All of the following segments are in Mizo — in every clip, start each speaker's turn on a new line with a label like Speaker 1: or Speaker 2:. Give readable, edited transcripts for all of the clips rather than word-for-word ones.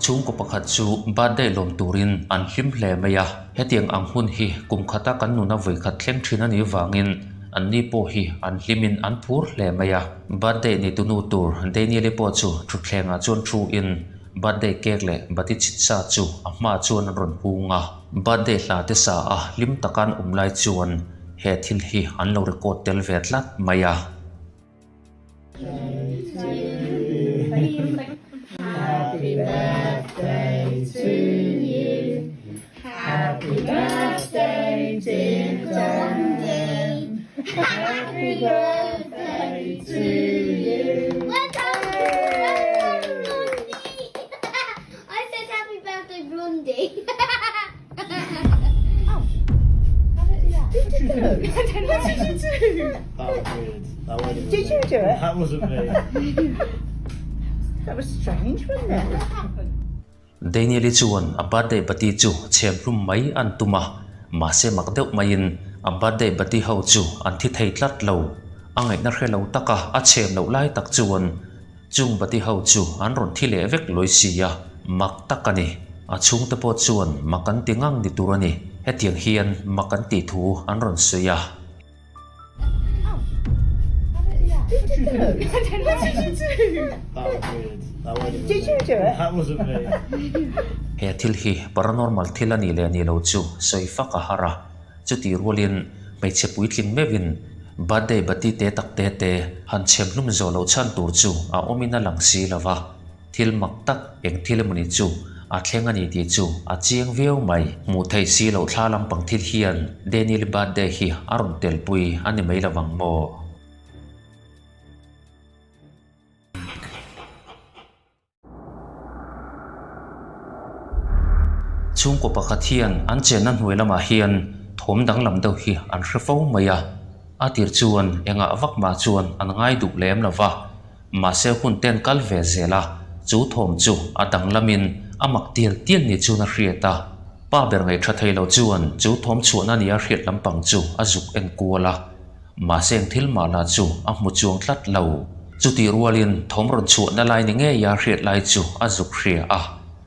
Speaker 1: Chhungkaw pakhat chu birthday lawm turin an hlim hle mai a, hetiang ang hun hi kum khata kan nuna vawikhat thleng thin a nih vangin anni pawh hi an hlimin an phur hle mai a. Birthday ni tunu tur Daniel-i pawh chu thutthlengah chuan thu in birthday cake leh bati chhit sa chu a hmaah chuan an rawn hung a. Birthday hla te sa a hlim taka an awm lai chuan he thil hi an lo record tel ve tlat mai a. Daniel-i chuan a birthday bati chu chhem hlum mai an tum a, mahse mak deuh maiin a birthday bati ho chu an thi thei tlat lo. A ngaihna hre lo taka a chhem loh lai tak chuan Chung bati ho chu an rawn thi leh vek lawi si a, mak tak a ni. A chhungte pawh chuan mak an ti ngang ni tur a ni. Hetiang hian mak an tih thu an rawn sawi a. He thil hi paranormal thil a nih leh nih lo chu sawi fak a har a. Chutih rualin hmeichhe puitling meuhin birthday bati te tak te te han chhem hlum zawh loh chhan tur chu a awmin a lang si lo va, thil mak tak eng thil emawni chu a thleng a ni tih chu a chiang viau mai. Hmuh theih si loh thla lampang thil hian Daniel birthday hi a rawn telpui a ni mai lovang maw? Chhungkaw pakhat hian an chenna hnuai lamah hian thawm danglam deuh hi an hre fo mai a, a tir chuan engah vak mah chuan an ngai duh lem lo va, mahse hun te an kal ve zel a, chu thawm chu a danglamin a mak tial tial ni chuan a hriat a, pa ber ngaihṭha thei lo chuan chu thawm chhuahna nia hriat lampang chu a zuk en kual a. Mahse eng thil mah lah chu a hmu chuang tlat lo. Chutih rualin thawm rawn chhuahna lai ni ngeia hriat lai chu a zuk hria a.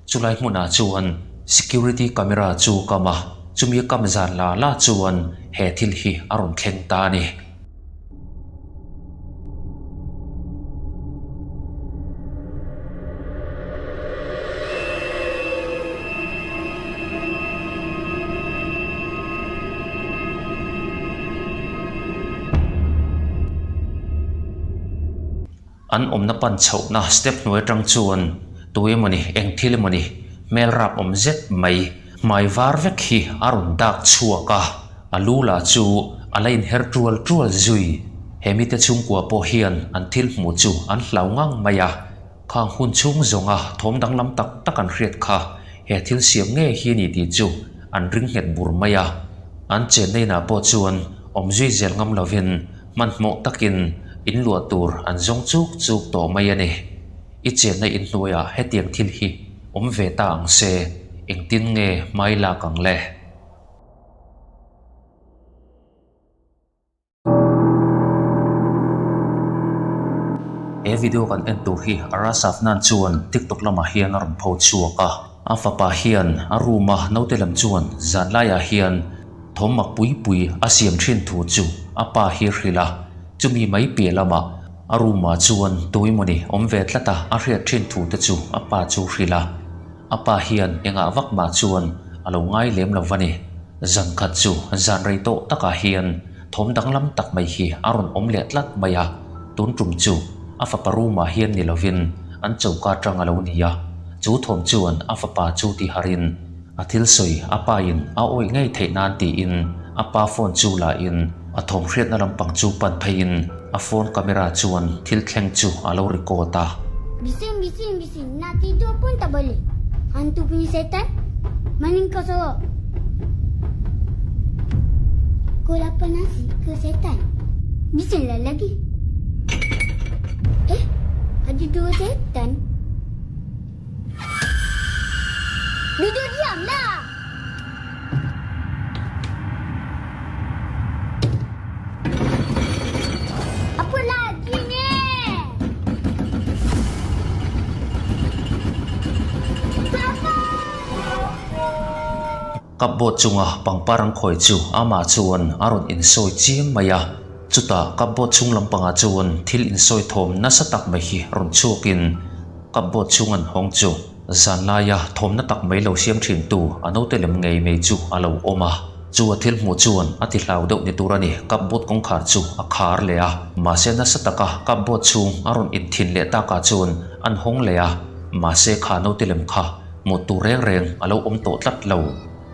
Speaker 1: Chulai hmunah chuan security camera chu kam a, chumi kam zan la la chuan he thil hi a rawn thleng ta a ni. An awmna pan chhohna step hnuai atang chuan tu emawni eng thil emawni hmel rap awm zet mai hmai var vek hi a rawn dak chhuak a, a lu lah chu a la inher tual tual zui. He mite chhungkua pawh hian an thil hmuh chu an hlau ngang mai a. Khang hun chhung zawnga thawm danglam tak tak an hriat kha he thil siam ngei hi a ni tih chu an ring nghet bur mai a. An chenna inah pawh chuan awmzui zel ngam lovin hmanhmawh takin in luah tur an zawng chuk chuk tawh mai a ni. I chenna inhnuaiah hetiang thil hi awm ve ta ang se, engtin nge hmai lak ang le? He video kan en tur hi Arasafnan chuan TikTok lamah hian a rawn pho chhuak a, a fapa hian a room a naute lam chuan zan laiah hian thawm mak pui pui a siam thin thu chu a pa hi a hrilh a, chumi mai piah lamah a room ah chuan tuimawni awm ve tlat a a hriat thin thu te chu a pa chu hrilh a. A pa hian engah vak mah chuan a lo ngai lem lo va ni. Zan khat chu zan rei tawh takah hian thawm danglam tak mai hi a rawn awm leh tlat mai a, tun tum chu a fapa room-ah hian ni lovin an choka atang a lo ni a, chu thawm chuan a fapa chu ti harin a thil sawi a pain a awih ngei theih nan tiin a pa phone chu lahin a thawm hriatna lampang chu pan pheiin a phone camera chuan thil thleng chu a lo record a.
Speaker 2: Bising bising bising nak tidur pun tak boleh. Hantu punya setan mana kau sorok? Kau lapar nasi ke setan? Bisinglah lagi. Eh, ada dua setan. Duduk diamlah. Apa lagi ni?
Speaker 1: Cupboard chunga pangpar an khawi chu amah chuan a rawn insawi chiam mai a. Chutah cupboard chhung lampangah chuan thil insawi thawm nasa tak mai hi rawn chhuakin cupboard chhung an hawng chu zanlaia thawmna tak mai lo siam thintu a naute lem ngei mai chu a lo awm a. Chu a thil hmuh chuan a ti hlau deuh ni tur a ni, cupboard kawngkhar chu a khar leh a. Mahse nasa taka cupboard chhung a rawn inthin leh takah chuan an hawng leh a, mahse kha naute lem kha Hmuh tur reng reng a lo awm tawh tlat lo.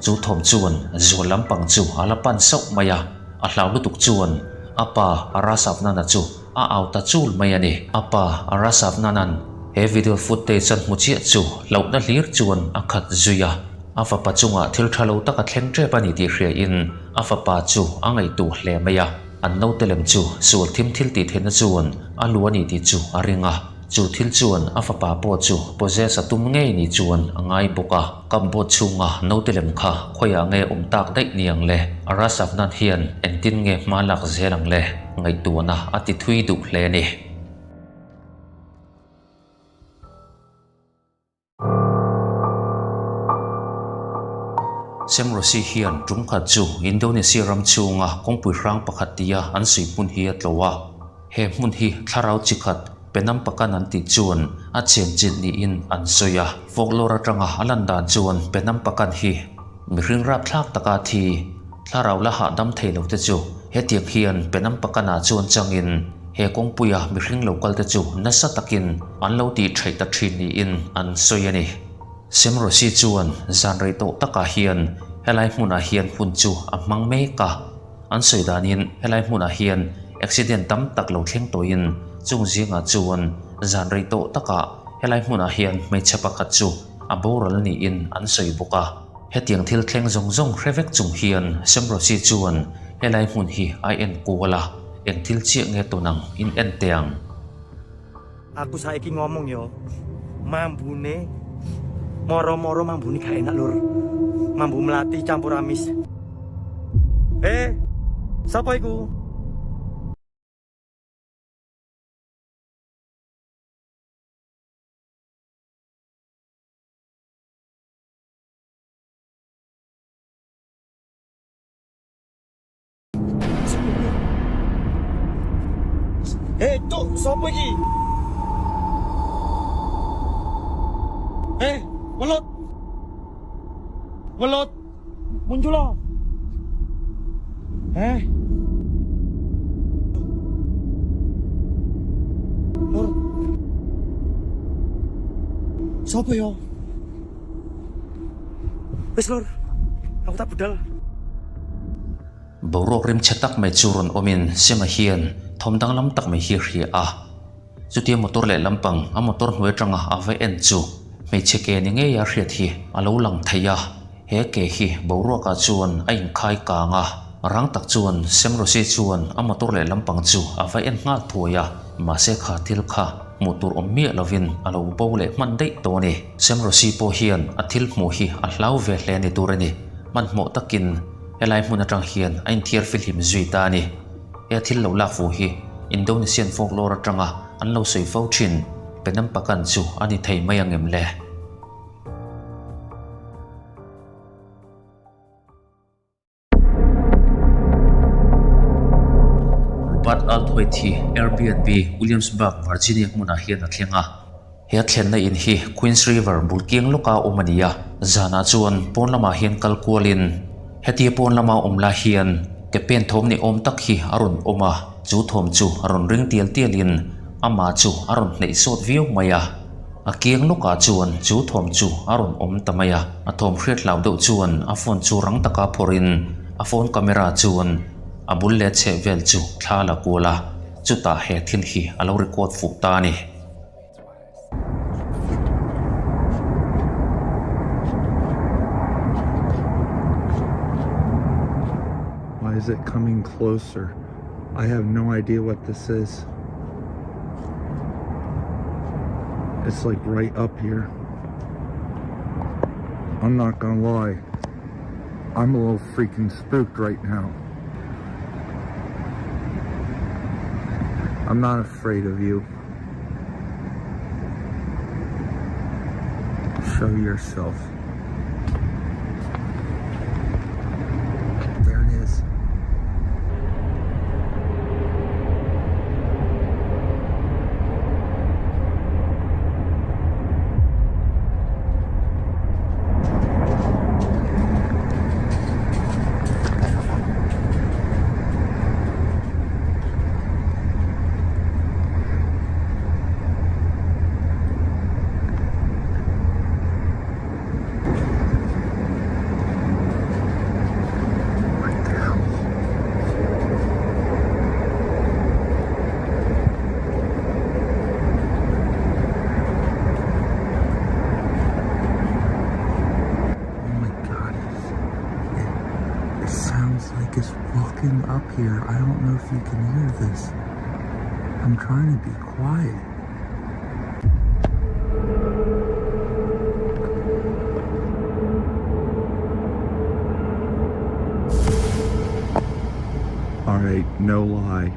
Speaker 1: Chu thawm chuan zual lampang chu a la pan sauh mai a, a hlau lutuk chuan a pa Arasavnana chu a au ta chul mai a ni. A pa Arasavnanan he video footage an hmu chiah chu hlauhna hlir chuan a khat zui a, a fapa chungah thil tha lo tak a thleng tep a ni tih hriain a fapa chu a ngaihtuh hle mai a, an naute lem chu sual thim thil tih theihna chuan a lu a ni tih chu a ring a. Chu thil chuan a fapa pawh chu possess a tum ngei ni chuan a ngai bawk a. Cupboard chhunga naute lem kha khawiah nge awm tak daih ni ang le? Arasavnan hian engtin nge hma lak zel ang le? Ngaihtuahna a ti thui duh hle a ni. Sam Rossi hian tum khat chu Indonesia ram chhunga kawngpui hrang pakhat tia an suih hmun hi a tlawh a. He hmun hi thlarau chi khat Penampakan an tih chuan a chenchilh niin an sawi a. Folklore atanga a lan dan chuan Penampakan hi mihring rapthlak taka thi thlarau la hahdam thei lo te chu hetiang hian Penampakanah chuan changin he kawngpuia mihring lo kal te chu nasa takin an lo tih theih ta thin niin an sawi a ni. Sam Rossi chuan zan rei tawh takah hian helai hmunah hian hun chu a hmang mek a. An sawi danin helai hmunah hian accident tam tak lo thleng tawhin chung zingah chuan zan rei tawh takah helai hmunah hian hmeichhe pakhat chu a boral niin an sawi bawk a. Hetiang thil thleng zawng zawng hre vek chung hian Sam Rossi chuan helai hmun hi a en kual a, eng thil chiah nge tawn ang in en teh ang.
Speaker 3: Aku saiki ngomong yo, mambune moro-moro mambune gak enak lur. Mambu melati campur amis. Eh, sapa iku? Eh, tok, sapa iki? Eh, welut. Welut. Muncul lah. Eh. Lur. Sapa yo? Wis lur, aku tak budal.
Speaker 1: Boruak rim chhe tak mai chu rawn awmin Sema hian thawm danglam tak mai hi a hria a. Chutia motor leh lampang a motor hnuai atanga a va en chu hmeichhe ke ni ngei a hriat hi a lo lang thei a. He ke hi boruakah chuan a inkhai kang a, rang tak chuan Sam Rossi chuan a motor leh lampang chu a va en nghal thuai a, mahse kha thil kha hmuh tur awm miah lovin a lo bo leh hman daih tawh a ni. Sam Rossi pawh hian a thil hmuh hi a hlau ve hle ni tur a ni. Hmanhmawh takin helai hmun atang hian a inthiar fihlim zui ta a ni. He thil lo lak fuh hi Indonesian folklore atanga an lo sawi fo thin Penampakan chu a ni thei mai ang em le? Robert Althoit hi Airbnb, Williamsburg, Virginia hmunah hian a thleng a. He a thlenna in hi Queens River bul kiang lawka awm a ni a. Zanah chuan pawn lamah hian kal kualin hetia pawn lama awm lai hian ke pen thawm ni awm tak hi a rawn awm a. Chu thawm chu a rawn ring tial tialin amah chu a rawn hneih sawt viau mai a. A kiang lawkah chuan chu thawm chu a rawn awm ta mai a, a thawm hriat hlau deuh chuan a phone chu rang taka phawrhin a phone camera chuan a bul leh chheh vel chu thla la kual a, chutah he thil hi a lo record fuh ta a ni.
Speaker 4: Why is it coming closer? I have no idea what this is. It's like right up here. I'm not gonna lie. I'm a little freaking spooked right now. I'm not afraid of you. Show yourself. like it's walking up here. I don't know if you can hear this. I'm trying to be quiet. All right, no lie.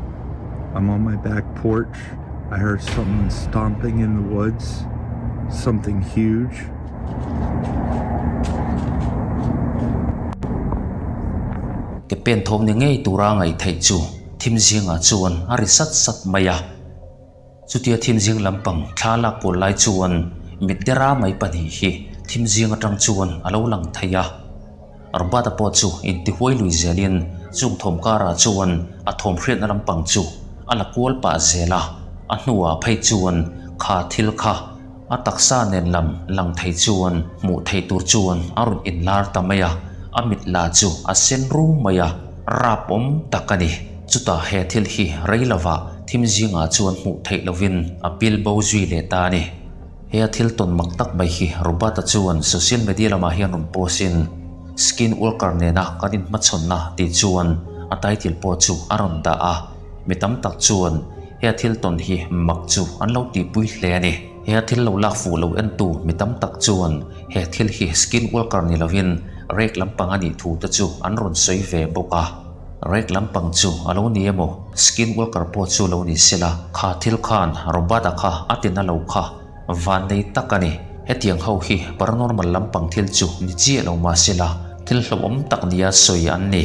Speaker 4: I'm on my back porch. I heard someone stomping in the woods, something huge.
Speaker 1: Ke pen thawm ni ngei tura ngaih theih chu thim zingah chuan a ri sat sat mai a. Chutia thim zing lampang thla lak kual lai chuan mitdera mai pahnih hi thim zing atang chuan a lo lang thei a. Robert-a pawh chu intihuai lui zelin chung thawm karah chuan a thawm hriatna lampang chu a la kual pah zel a, a hnuah phei chuan kha thil kha a taksa nen lam lang thei chuan hmuh theih tur chuan a rawn inlar ta mai a, a mit la chu a sen rum mai a, rap awm tak a ni. Chutah he thil hi rei lovah thim zingah chuan hmuh theih lovin a pil bo zui leh ta a ni. He a thil tawn mak tak mai hi Robert-a chuan social media lamah hian rawn post in Skin Walker nena kan inhmachhawnna tih chuan a title pawh chu a rawn dah a, mi tam tak chuan he a thil tawn hi mak chu an lo tihpui hle a ni. He a thil lo lak fuh lo entu mi tam tak chuan he thil hi Skin Walker ni lovin rek lampang a nih thu te chu an rawn sawi ve bawk a. Rek lampang chu a lo ni emaw, Skin Walker pawh chu lo ni sela, kha thil khan Robert-a kha a tina lo kha van nei tak a ni. Hetiang ho hi paranormal lampang thil chu ni chiah lo mah sela, thil hlauhawm tak nia sawi an ni.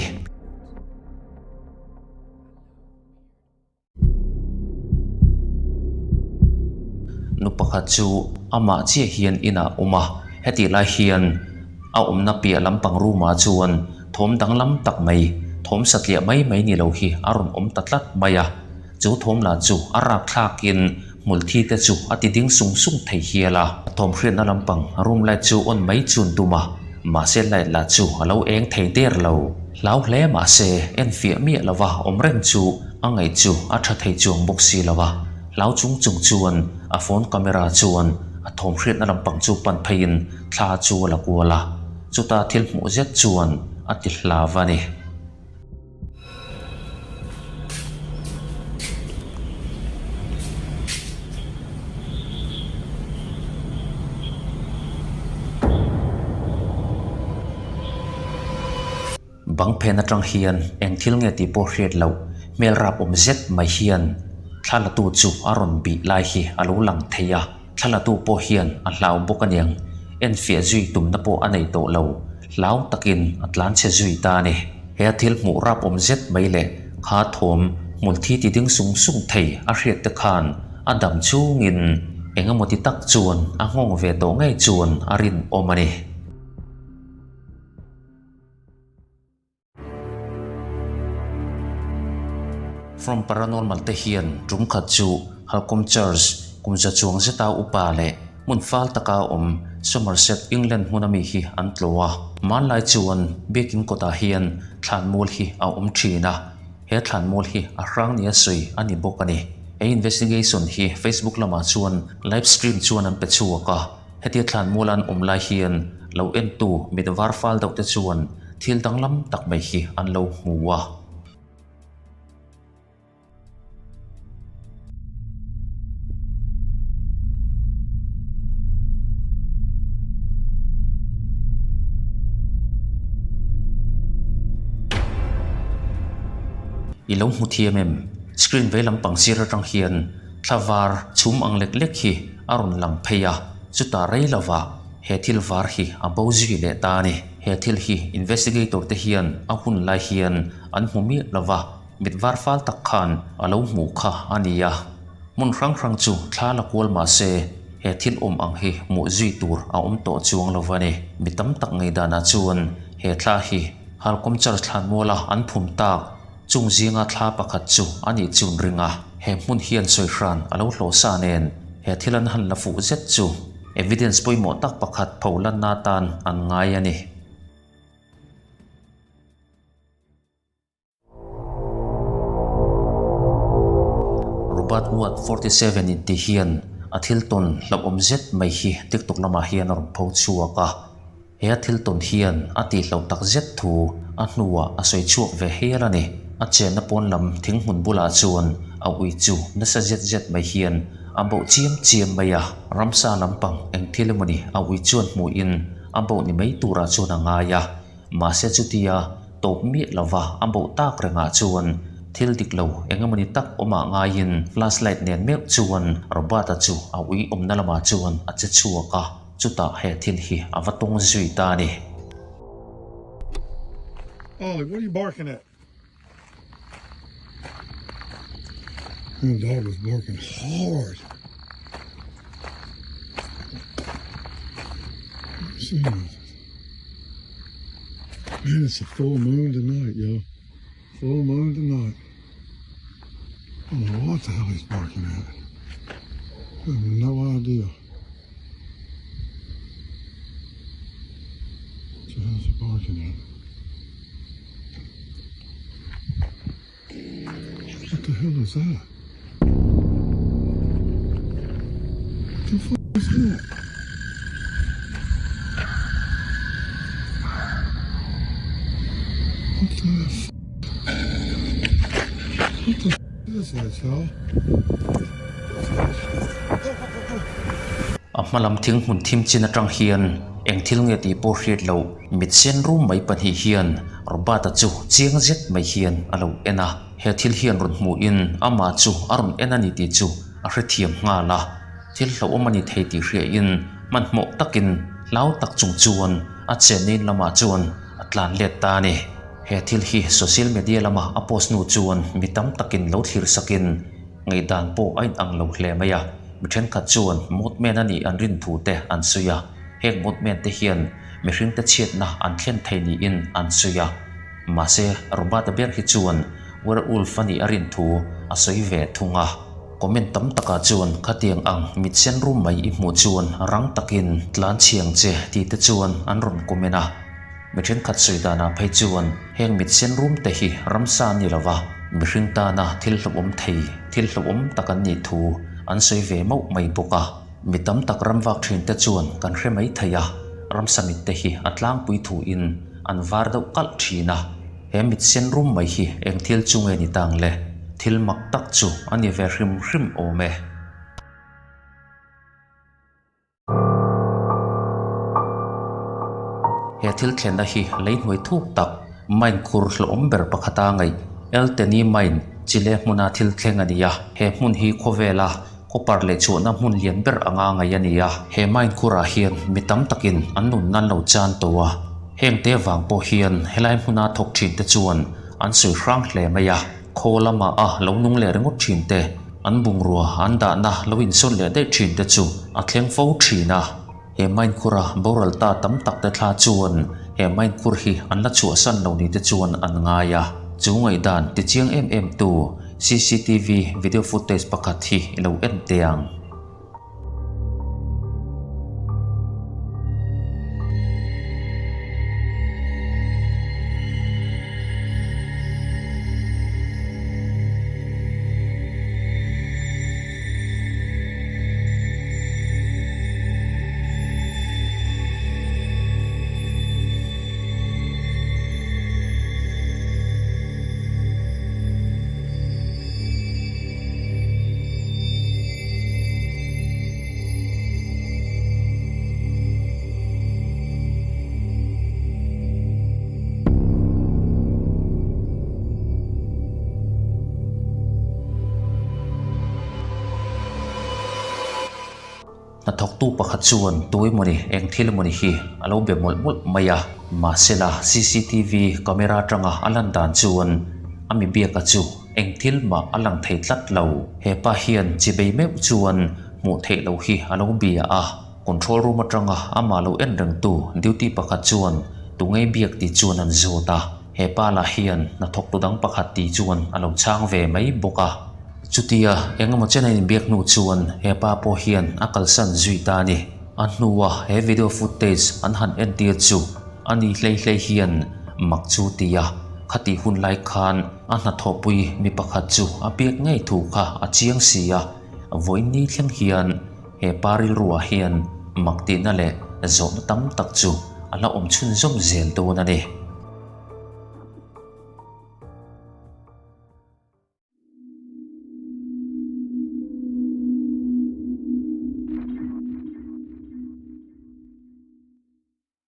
Speaker 1: Nu pakhat chu amah chiah hian inah a awm a, hetih lai hian a awmna piah lampang room ah chuan thawm danglam tak mai, thawm satliah mai mai ni lo hi a rawn awm ta tlat mai a, chu thawm lah chu a rapthlakin hmulthi te chu a ti ding sung sung thei hial a. A thawm hriatna lampang room light chu on mai chun tum a, mahse light lah chu a lo eng thei der lo. Hlau hle mahse enfiah miah lova awm reng chu A ngaih chu a tha thei chuang bawk si lo a, hlau chung chung chuan a phone camera chuan a thawm hriatna lampang chu pan pheiin thla chu a la kual a, chuta thil hmuh zet chuan a ti hlau a ni. Bang phen atang hian eng thil nge tih pawh hriat loh hmel rap awm zet mai hian thla latu chu a rawn bih lai hi a lo lang thei a, thla latu pawh hian a hlau bawk aniang, enfiah zui tumna pawh a nei tawh lo, hlau takin a tlan chhe zui ta a ni. He a thil hmuh rap awm zet mai leh kha thawm hmul thi ti ding sung sung thei a hriat te khan a dam chungin eng emaw ti tak chuan a nghawng ve tawh ngei chuan a rinawm a ni. From Paranormal te hian tum khat chu Halcombe Church kum za chuang zeta upa leh hmun fal taka awm Somerset, England hmuna mi hi an tlo a. Hmanlai chuan biakin kawtah hian thlanmual hi a awm thin a, he thlanmual hi a hrang nia sawi a ni bawk a ni. He investigation hi Facebook lamah chuan live stream chuan an pe chhuak a. Hetia thlanmual an awm lai hian lo entu mit var fal deuh te chuan thil danglam tak mai hi an lo hmu a. I lo hmu thiam em? Screen vei lampang sir atang hian thla var chhum ang lek lek hi a rawn lang phei a, chutah rei lovah he thil var hi a bo zui leh ta a ni. He thil hi investigator te hian a hun lai hian an hmu miah lova, mit var fal tak khan a lo hmuh kha a ni a. Hmun hrang hrang chu thla la kual mah se he thil awm ang hi hmuh zui tur a awm tawh chuang lo va ni. Mi tam tak ngeidanah chuan he thla hi Halcombe Church thlanmuala an phum tak Chung zinga thla pakhat chu a nih chun ring a, he hmun hian sawi hran a lo hlawh sa nen he thil an han la fuh zet chu evidence pawimawh tak pakhat pho lanna atan an ngai a ni. Robert Watt, 47 in ti hian a thil tawn hlauhawm zet mai hi TikTok lamah hian a rawn pho chhuak a. He a thil tawn hian a tihloh tak zet thu a hnuah a sawi chhuak ve hial a ni. A chenna pawn lam thing hmun bulah chuan a ui chu nasa zet zet mai hian a boh chiam chiam mai a. Ramsa lampang eng thil emawni a ui chuan hmuhin a boh ni mai turah chuan a ngai a. Mahse chutia tawp miah lova a boh tak rengah chuan thil dik lo eng emawni tak awmah ngaiin flashlight nen meuh chuan Robert-a chu a ui awmna lamah chuan a che chhuak a. Chutah he thil hi a va tawng zui ta a ni.
Speaker 5: Ollie, what are you barking at? The dog was barking hard. Man, it's a full moon tonight, yo. Full moon tonight. I don't know what the hell he's barking at. I have no idea. What the hell's he barking at? What the hell is that? What the f is that? What the f What the f is that, y'all?
Speaker 1: A hma lam thing hmun thim chin atang hian eng thil nge tih pawh hriat loh mit sen rum mai pahnih hian Robert-a chu chiang zet mai hian a lo en a. He thil hian rawn hmuhin amah chu a rawn en a ni tih chu a hrethiam nghal a. Thil hlauhawm a ni thei tih hriain hmanhmawh takin hlau tak chung chuan a chennein lamah chuan a tlan let ta a ni. He thil hi social media lama a post hnu chuan mi tam takin lo thlir sakin ngaihdan pawh a inang lo hle mai a, mi thenkhat chuan Mothman a nih an rin thu te an sawi a, heng Mothman te hian mihringte chhiatna an thlen thei niin an sawi a. Mahse, Robert-a ber hi chuan werewolf a nih a rin thu a sawi ve thung a. Comment tam takah chuan khatiang ang mit sen rum mai i hmuh chuan rang takin tlan chhiang che tih te chuan an rawn comment a. Mi thenkhat sawi danah phei chuan heng mit sen rum te hi ramsa a ni lo va, mihring tana thil hlauhawm thei, thil hlauhawm tak an nih thu an sawi ve mauh mai bawk a. Mi tam tak ramvak thin te chuan kan hre mai thei a, ramsa mit te hi a tlangpui thuin an var deuh kalh thin a. He mit sen rum mai hi eng thil chu nge ni tang le? Thil mak tak chu a ni ve hrim hrim awm e. He thil thlenna hi lei hnuai thuk tak mine khur hlawhawm ber pakhata ngaih El Teni Mine Chile hmuna thil thleng a ni a. He hmun hi khawvela copper leh chhuahna hmun lian ber anga ngaih a ni a. He mine khurah hian mi tam takin an nun nan lo chan tawh a. Heng te vang pawh hian helai hmuna thawk thin te chuan an sawi hrang hle mai a. Khaw lama a lo nung leh ringawt thin te, an bungrua an dahna lo insawn leh daih thin te chu a thleng fo thin a. He mine khura boral ta tam tak te thla chuan he mine khur hi an la chhuahsan lo ni te chuan an ngai a. Chu ngaihdan ti chiang em em tu cctv video footage pakhat hi i lo en teh ang. Hnathawktu pakhat chuan tuai mawni eng thil mawni hi a lo be mawlh mawlh mai a, mahsela cctv camera atanga a lan dan chuan a mi biaka chu Eng thil mah a lang thei tlat lo. He pa hian chi bei meuh chuan hmuh theih loh hi a lo bia a. Control room atanga amah lo en rengtu duty pakhat chuan tungei biak tih chuan an zawt a. He pa lah hian hnathawktu dang pakhat tih chuan a lo chhang ve mai bawk a. Chutia eng emaw chen a inbiak hnu chuan he pa pawh hian a kalsan zui ta a ni. A hnua he video footage an han entir chu a ni hlei hlei hian mak chu tia khatih hun lai khan A hnathawhpui mi pakhat chu a pek ngei thu kha a chiang si a, vawiin ni thleng hian he pa rilruah hian mak tihna leh zawhna tam tak chu a la awm chhunzawm zel dawn a ni.